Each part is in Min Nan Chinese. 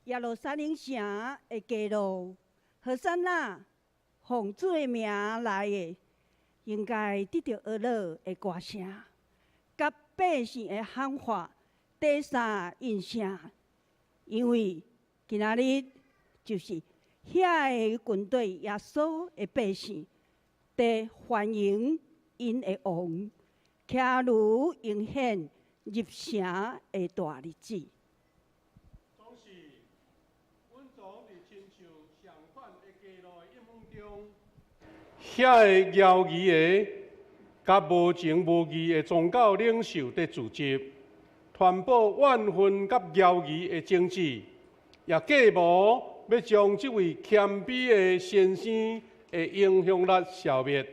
耶路撒冷城的街路，和散那，奉主的名來的，應該得著哀樂的歌聲，佮百姓的喊話，第三應聲，因為今仔日就是遐个軍隊耶穌的百姓，佇歡迎𪜶的王，騎驢迎顯入城的大日子。總是，阮總佇親像上款的街路的陰風中，遐个枵疑的、佮無情無義的宗教領袖佇聚集，傳播怨恨佮枵疑的種子，也計謀欲將這位謙卑的先生的影響力消滅。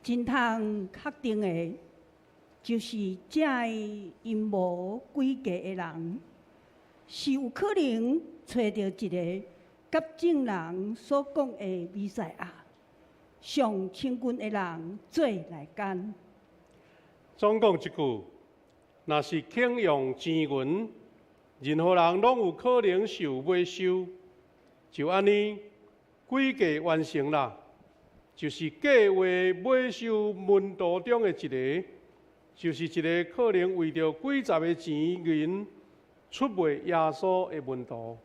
真通確定的，就是這个陰謀詭計的人，是有可能揣著一个佮眾人所講的彌賽亞上親近的人做來姦。總講一句，若是肯用錢銀，任何人攏有可能受買收，就按呢，詭計完成啦，就是計劃買收門徒中的一个，就是一个可能為著幾十个錢銀出賣耶穌的門徒。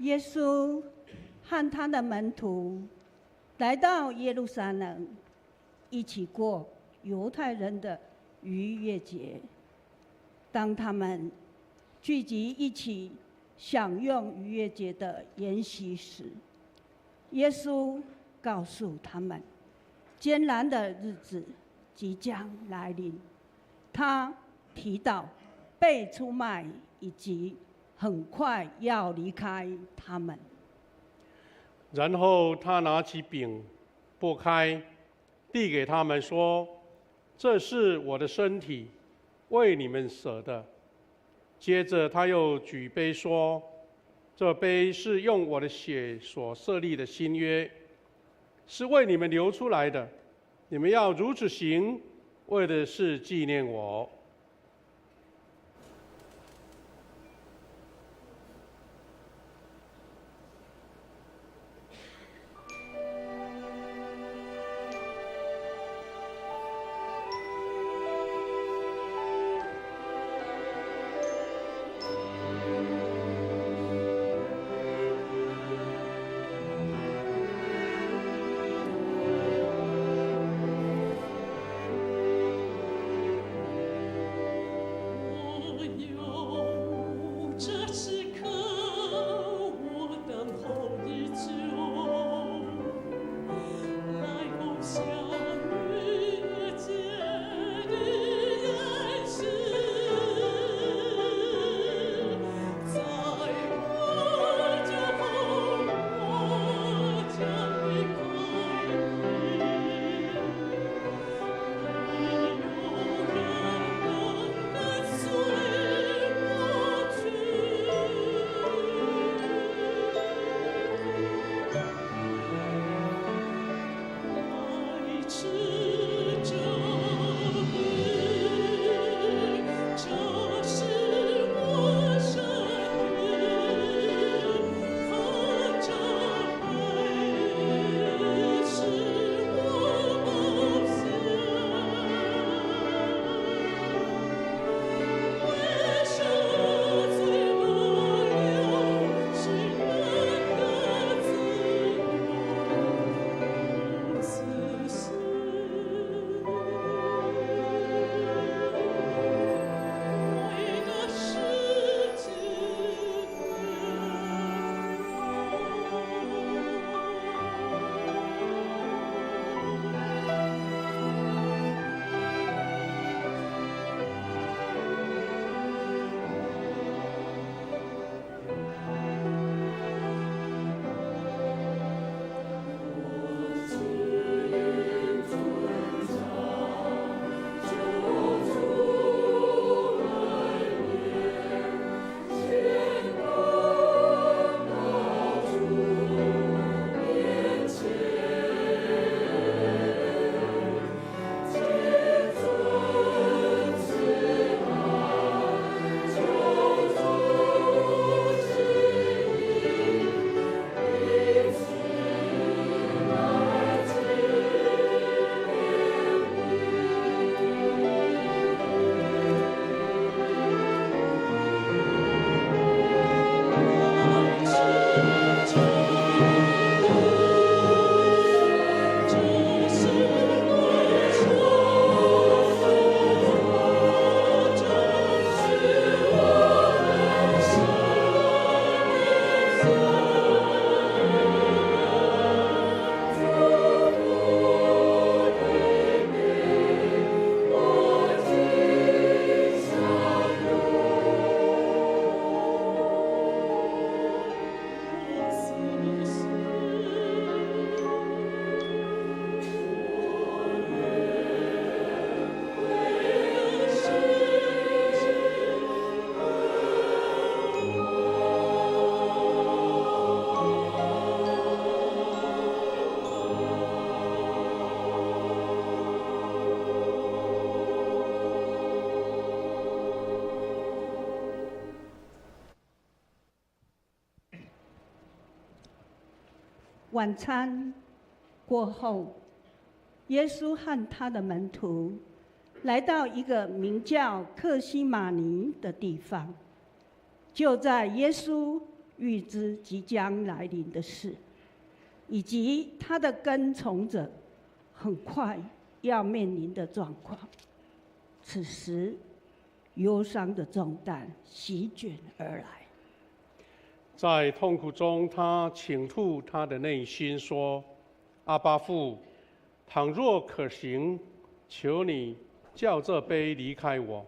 耶穌和他的門徒來到耶路撒冷，一起過猶太人的逾越節。當他們聚集一起享用逾越节的筵席时，耶稣告诉他们，艰难的日子即将来临。他提到被出卖以及很快要离开他们。然后他拿起饼，擘开，递给他们说：“这是我的身体，为你们舍的。”接着他又举杯说：“这杯是用我的血所设立的新约，是为你们流出来的。你们要如此行，为的是纪念我。”我有這時刻，我等候已久，來共享逾越節的筵席，在我酒後，我將一塊餅，沒有人能跟隨我去。來吃這餅，這是我身體；喝這杯，是我寶血。為赦罪而流，是人的自由。此行，為的是紀來吃這餅，這是我身體，這是我的血。祝福的名，我今享用。我此行，為的是紀晚餐过后，耶稣和他的门徒来到一个名叫客西馬尼的地方。就在耶穌預知即將來臨的事，以及他的跟從者很快要面臨的狀況，此時憂傷的重擔席捲而來。在痛苦中，他倾吐他的内心，说：“阿爸父，倘若可行，求你叫這杯離開我；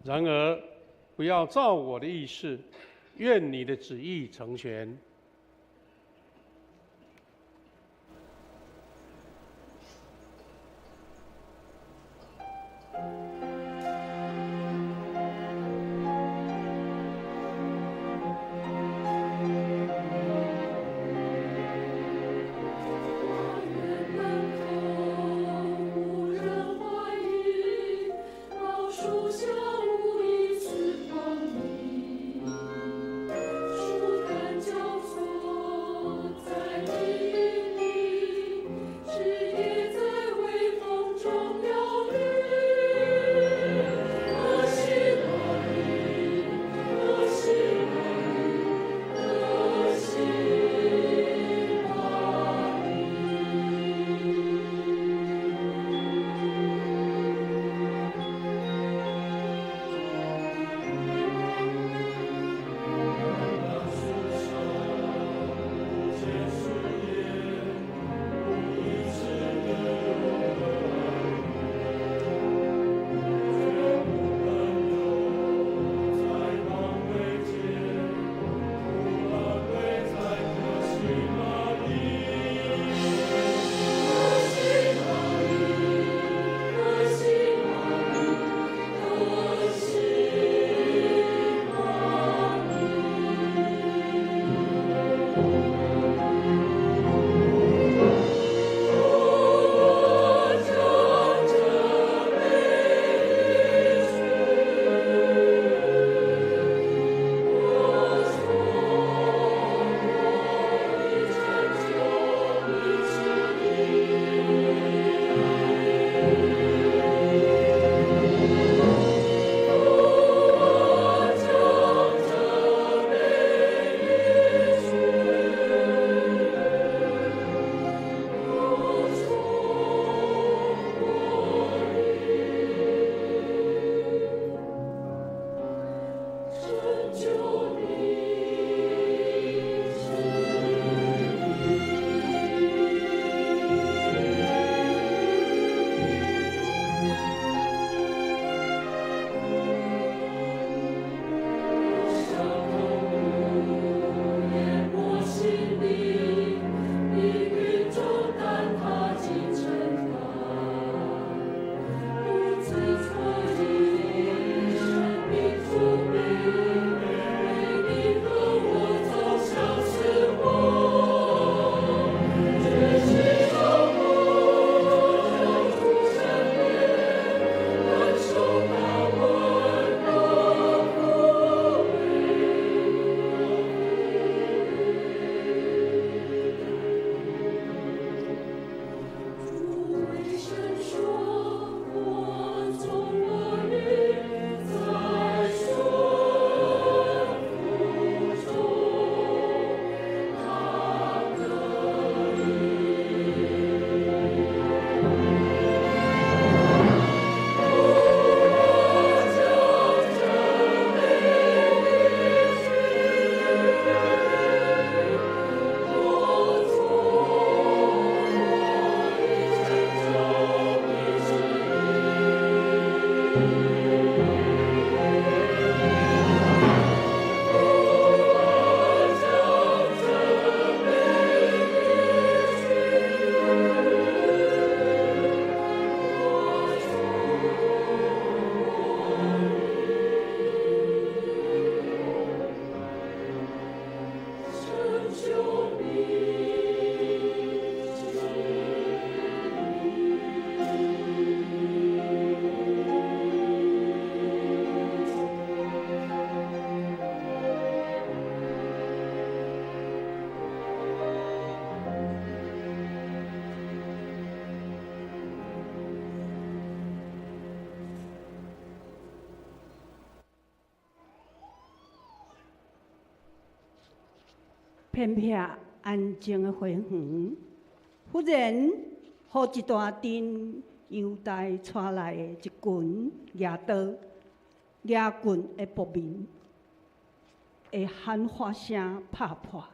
然而，不要照我的意思，願你的旨意成全。”偏僻安靜的花園，忽然予一大陣猶大帶來的一群舉刀、舉棍的暴民，的喊话声拍破。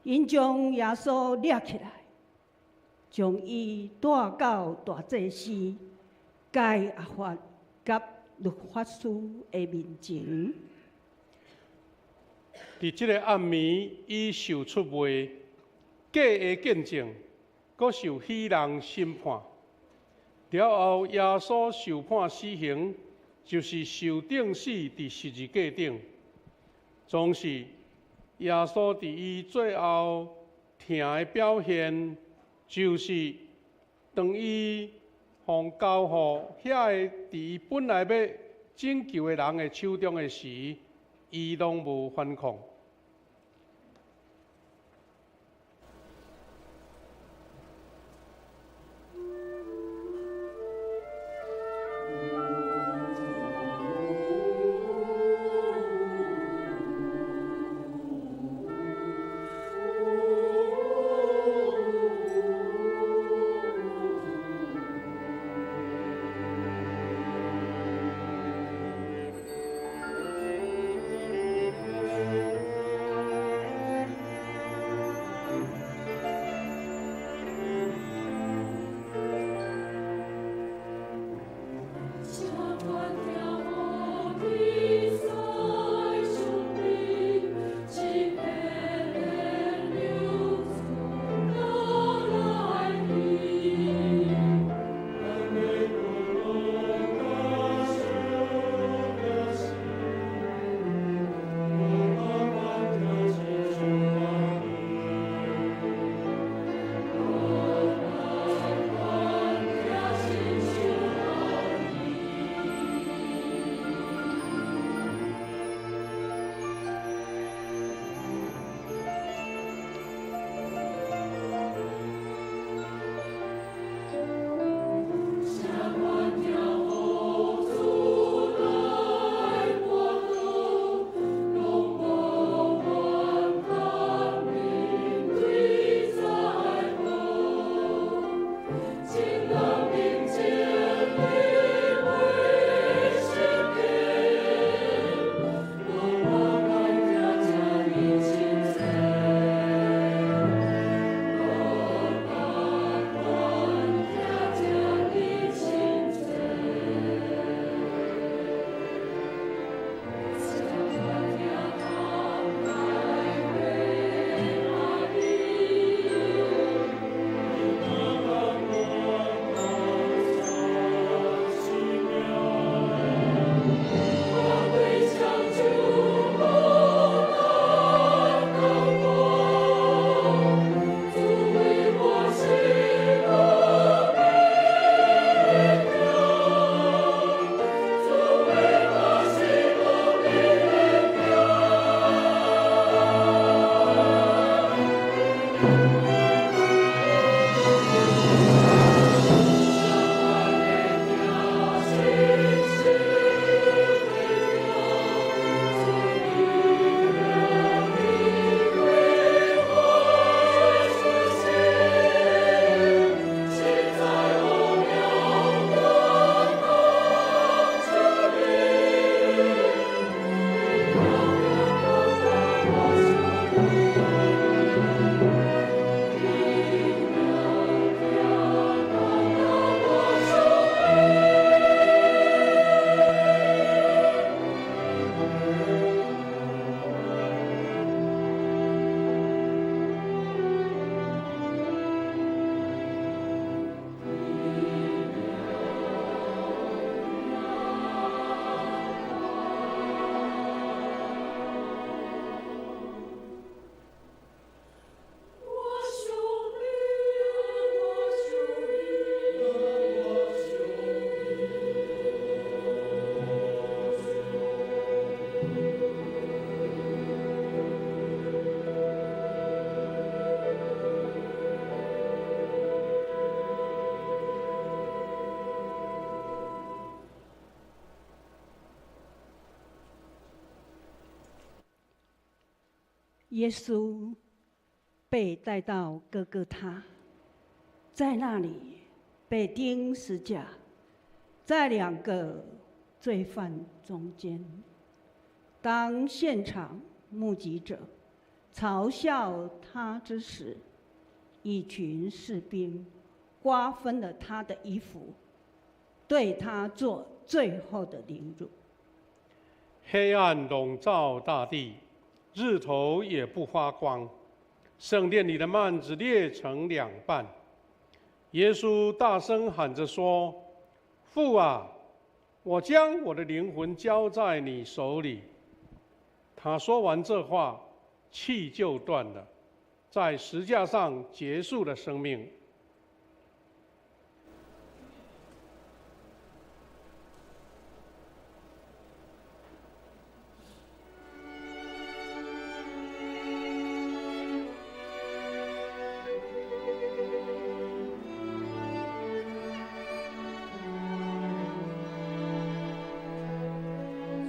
𪜶將耶穌掠起來，將伊帶到大祭司該亞法佮律法師的面前。佇這个暗暝，伊受出賣，假的見證，閣受彼人審判。了後，耶穌受判死刑，就是受釘死佇十字架頂。總是耶穌佇伊最後疼的表現，就是當伊予交予遐个佇伊本來欲拯救的人的手中的時，伊攏無反抗。耶穌被帶到各各他，在那裡被釘十架，在兩個罪犯中間。當現場目擊者嘲笑他之時，一群士兵瓜分了他的衣服，對他做最後的凌辱。黑暗籠罩大地，日頭也不發光。聖殿裡的幔子裂成兩半。耶穌大聲喊着說：“父啊，我將我的靈魂交在你手裡。”他說完這話，氣就斷了，在十架上結束了生命。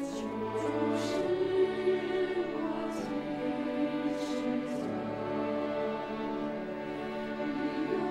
求主使我堅持走，你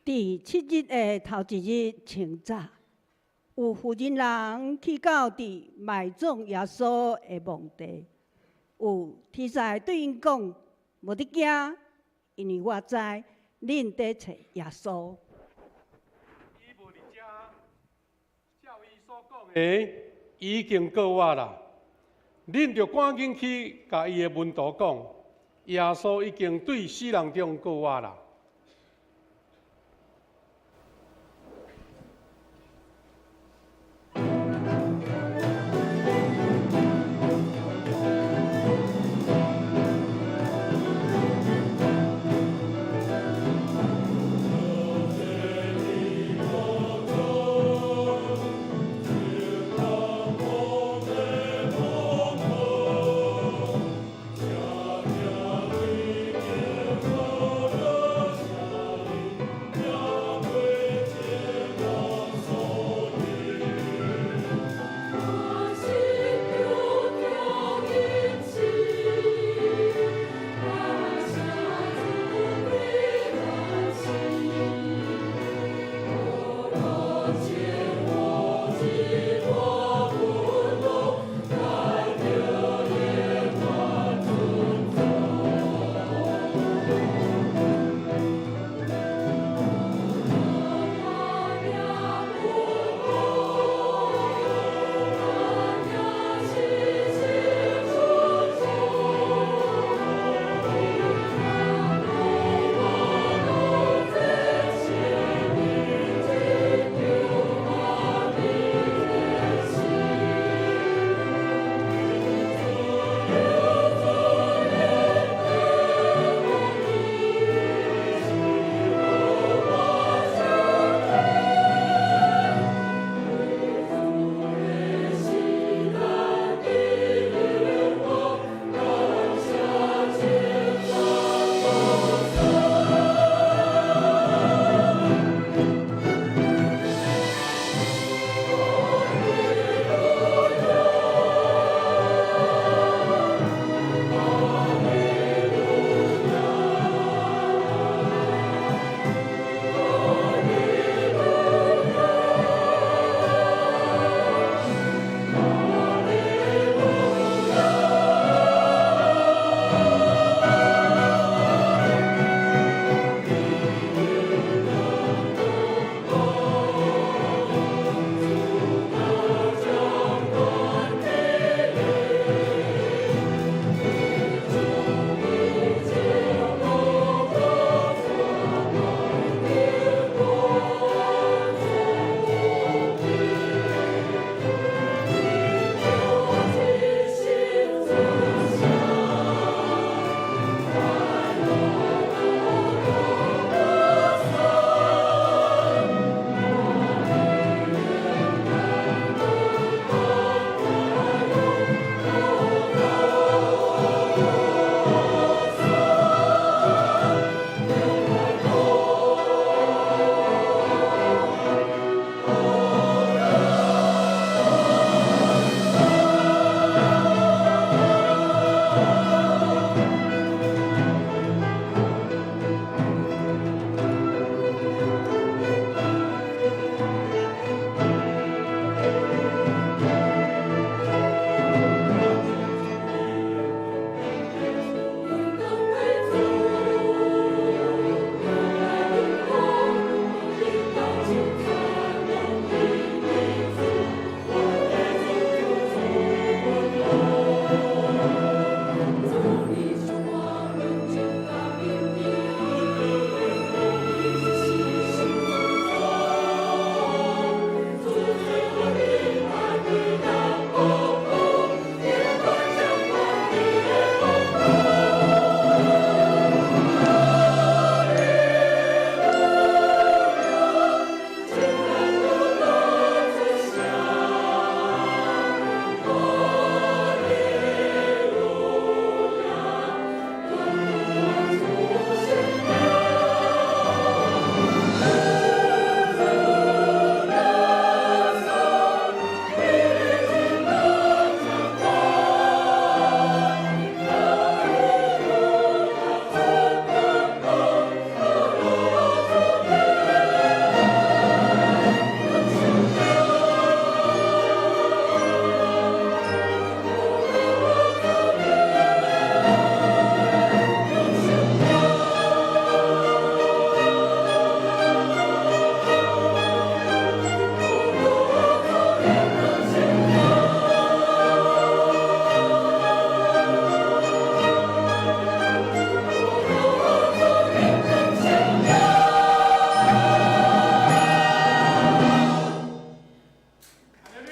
佇七日的頭一日清早，有婦人人去到佇埋葬耶穌的墓地，有天使對𪜶講：無得驚，因為我知恁佇揣耶穌。伊無佇遮，照伊所講的，已經復活啦。恁著趕緊去共伊的門徒講，耶穌已經對死人中復活啦。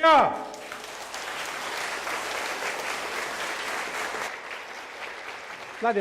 啊！咱用。